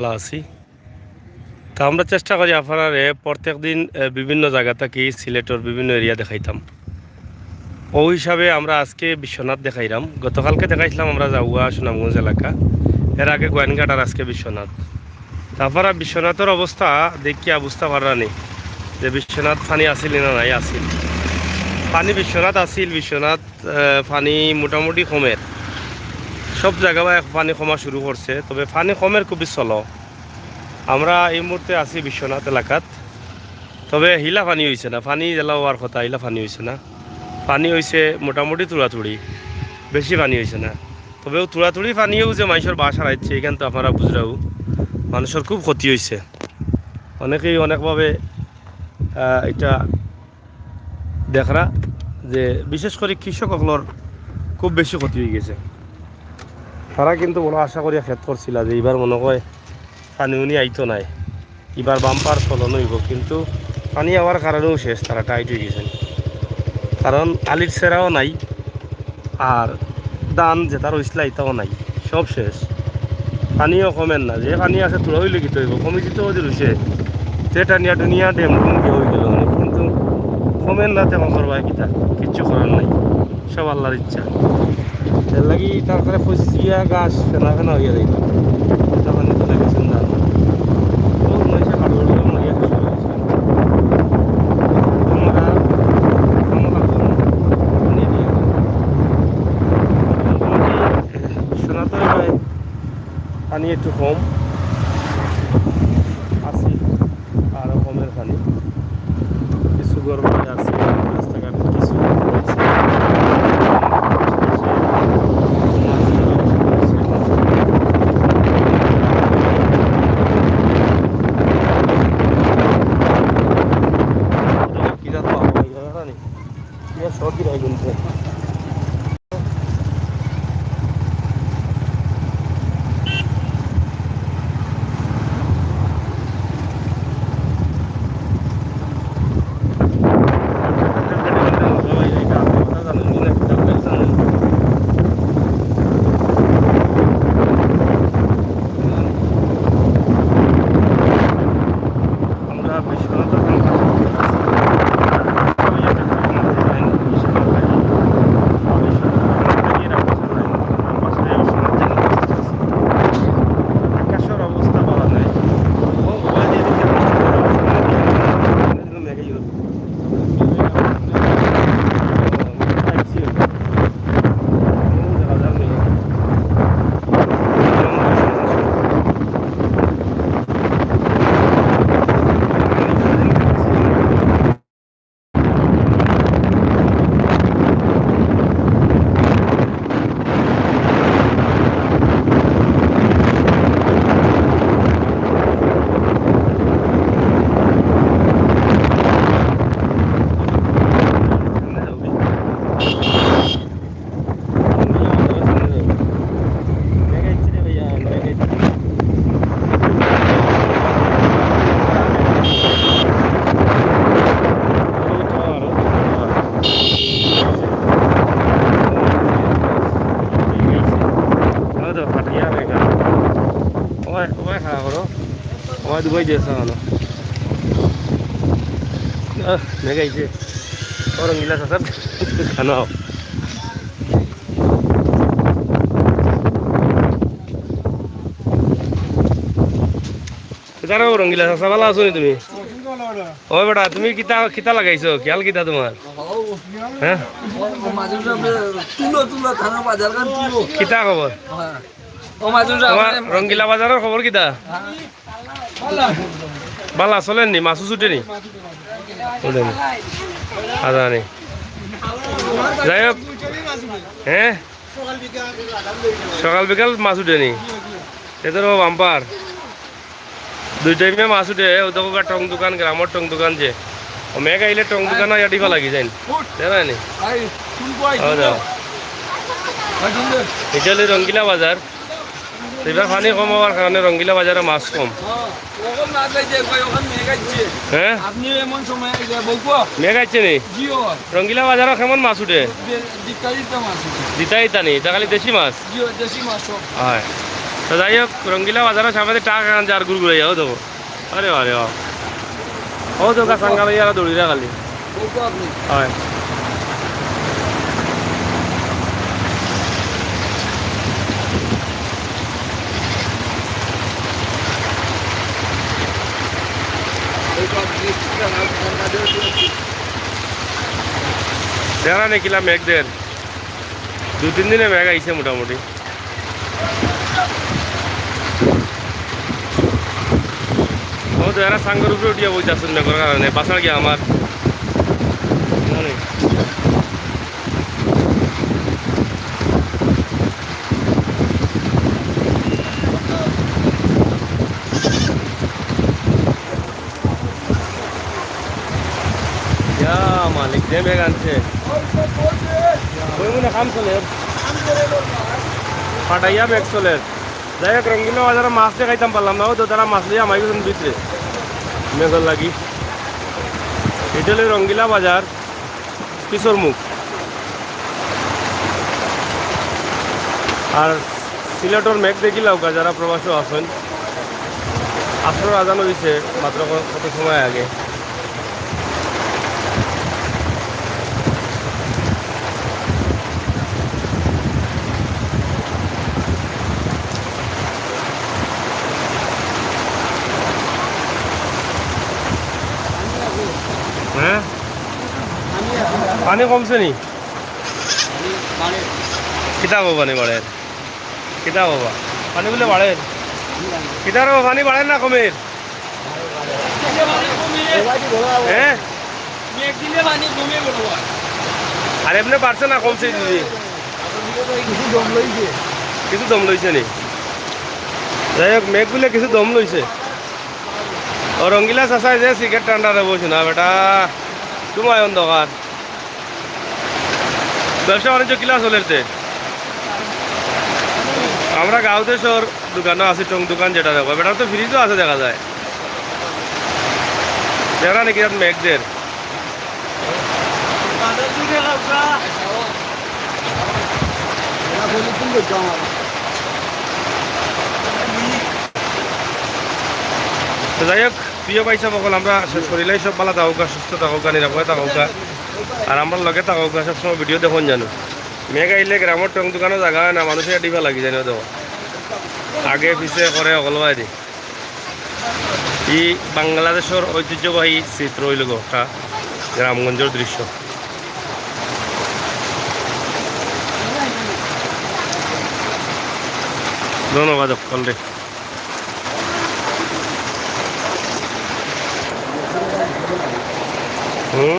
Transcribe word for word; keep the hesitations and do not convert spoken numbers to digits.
ভালা আছি। তে আমরা চেষ্টা করি আপনারারে প্রত্যেক দিন, এ, বিভিন্ন জাগা থাকি সিলেটর বিভিন্ন এরিয়া দেখাইতাম। অউ হিসাবে আমরা আজকে বিশ্বনাথ দেখাইরাম। গতকালকে দেখাইছিলাম আমরা জাউয়া, সুনামগঞ্জ এলাকা, এর আগে গোয়াইনঘাট, আর আজকে বিশ্বনাথ। তে আপনারা বিশ্বনাথর অবস্থা দেখিয়া বুঝতা পাররা নি যে বিশ্বনাথ পানি আছিল না নাই? আছিল। পানি বিশ্বনাথ আছিল, বিশ্বনাথ, এ, পানি মোটামুটি কমের। সব জাগা বায় পানি কমা শুরু করছে, তবে পানি কমের খুবই slow। আমরা এই মুহূর্তে আছি বিশ্বনাথ এলাকাত, তবে হিলা পানি অইছে না, পানি যেলা অওয়ার কথা হিলা পানি অইছে না। পানি অইছে মোটামুটি তুড়াতুড়ি, বেশি পানি অইছে না। তবে অউ তুড়াতুড়ি পানিও যে মানষর বাসা রাখছে, এখান তো আপনারা বুঝরাউ, মানষর খুব ক্ষতি অইছে। অনেকেই অনেকভাবে, আহ, এটা দেখরা যে বিশেষ করি কৃষক অকলর খুব বেশি ক্ষতি অইগেছে। তারা কিন্তু বড় আশা করিয়া খেত করছিলা যে ইবার মনে কয় পানি উনি আইতো নায়, ইবার বাম্পার ফলন অইবো, কিন্তু পানি আওয়ার কারণেও শেষ, তারা টাইট অইগেছে। কারণ আলির সেরাও নাই, আর ধান যেটা রইছলা ইটাও নাই, সব শেষ। পানিও কমের না, যে পানি আছে থুড়া অইলে কিতা অইবো, কমি যিতো অধি রইছে, তে টানিয়া টুনিয়া ড্যাম ডুম দিয়া অইগেলো অনে, কিন্তু কমের না, তে অখন করবা কিতা, কিচ্ছু করার নাই, সব আল্লার ইচ্ছা। এর লাগি তারপরে ফসিয়া গাছ ফেনা ফেনা অইয়া যাইবো, ইটা পানি তো লাগে সুন্দর। বহুত মানষে হাড়ুডুও মরিয়া শেষ অইগেছে। বিশ্বনাথ পানি একটু কম আছে, আরো কমের পানি। কিছু ঘর বাড়ি আছে, রাস্তাঘাট কিছু রয়েছে। ওই, ওই খাড়া করো। ওই দুবাই দিয়ে আসা হলো। আহ, মেঘ আইছে। ও রঙ্গিলা চাচা, খানো। কিতা রে ও রঙ্গিলা চাচা, ভালা আছো নি তুমি? ও বেটা, তুমি কিতা, কিতা লাগাইছো? খিয়াল কিতা তোমার? হ্যাঁ? ও, ও মাঝে মাঝে তুলো, তুলো, থানা বাজার খান তুলো। কিতা খবর? হ্যাঁ। ও মাঝে মাঝে তোমার রঙ্গিলা বাজারর খবর কিতা? হ্যাঁ। ভালা চলের নি? মাছ উঠে নি? উঠে নি। আচ্ছা নি। যাই হোক, হ্যাঁ? সকাল বিকাল মাছ উঠে নি? এ তো বাম্পার। দুই টাইমে মাছ উঠে, ও দেখো গা টং দোকান, গ্রামর টং দোকান যে। ও মেঘ আইলে টং দোকান অইয়া ডিবা লাগি যাইন। জানা নি? ও যাও। ইটা অইলো রঙ্গিলা বাজার। তো এবার পানি কম অওয়ার কারণে রঙ্গিলা বাজারো মাছ কম। হ্যাঁ? মেঘ আইছে নি? রঙ্গিলা বাজারো কেমন মাছ উঠে? দিতা দিতা নি, ইটা খালি দেশি মাছ? হয়। তো যাই হোক, রঙ্গিলা বাজারর সামনে ট্রাক আন যার গুড়গুড়াইয়া, ও দেখো। আরে বারে বাবা। ও দেখো, সাঙ্গা লইয়া আর দৌড়িরা খালি। হয়। দেখা নেই কিলা মেঘ দের। দুই তিন দিনে মেঘ আইছে মোটামুটি। ও তো এরা সাঙ্গর উপরে উঠিয়া বইতাছইন মেঘর কারণে, বাসার গিয়া আমার। ইয়া মালিক, যে মেঘ আনছে। ওই মনে কাম চলের। ফাটাইয়া মেঘ চলের। যাই হোক, রঙ্গিলা বাজারো মাছ দেখাইতাম পারলাম না, ও তো তারা মাছ লইয়া হামাই গেছইন ভিতরে। মেঘর লাগি। ইটা অইলো রঙ্গিলা বাজার, পিছর মুখ। আর সিলেটর মেঘ দেখিলাউক্কা, যারা প্রবাসো আছইন। আসরর আজান অইছে মাত্র ক-, কত সময় আগে। হ্যাঁ? পানি কমছে নি? কিতা কও পানি বাড়ের? কিতা বাবা? পানি বুলে বাড়ের? কিতা রে, পানি বাড়ের না কমের? হ্যাঁ? আর এমনে বাড়ছে না কমছে দিদি? কিছু দম লইছে। কিছু দম লইছে নি? যাই হোক, মেঘ বুলে কিছু দম লইছে। ও রঙ্গিলা চাচায় যে সিগারেট টান্ডা রে বলছে না বেটা, তোমায় অন্ধকার। ব্যবসা বাণিজ্য কিলা চলের তে? আমরা গাঁও দেশর দোকানো আছি, টং দোকান যেটা দেখো, বেটার তো ফ্রিজও আছে দেখা যায়। দেখা নাকি ইয়াত মেঘ দের। তো যাই হোক, প্রিয় ভাই সাহেব অকল, আমরা শেষ করিলাই। সব ভালা থাকউক্কা, সুস্থ থাকউক্কা, নিরাপদে থাকউক্কা, আর আমরার লগে থাকউক্কা, সবসময় ভিডিও দেখইন জানো। মেঘ আইলে গ্রামর টং দোকানো জাগা অয় না, মানুষে ডিফা লাগি যায় না। দেখো, আগে পিছে করে অকল বাইরে। ই বাংলাদেশর ঐতিহ্যবাহী চিত্র অইলো গো একটা গ্রামগঞ্জর দৃশ্য। ধন্যবাদ অকলরে। হুম।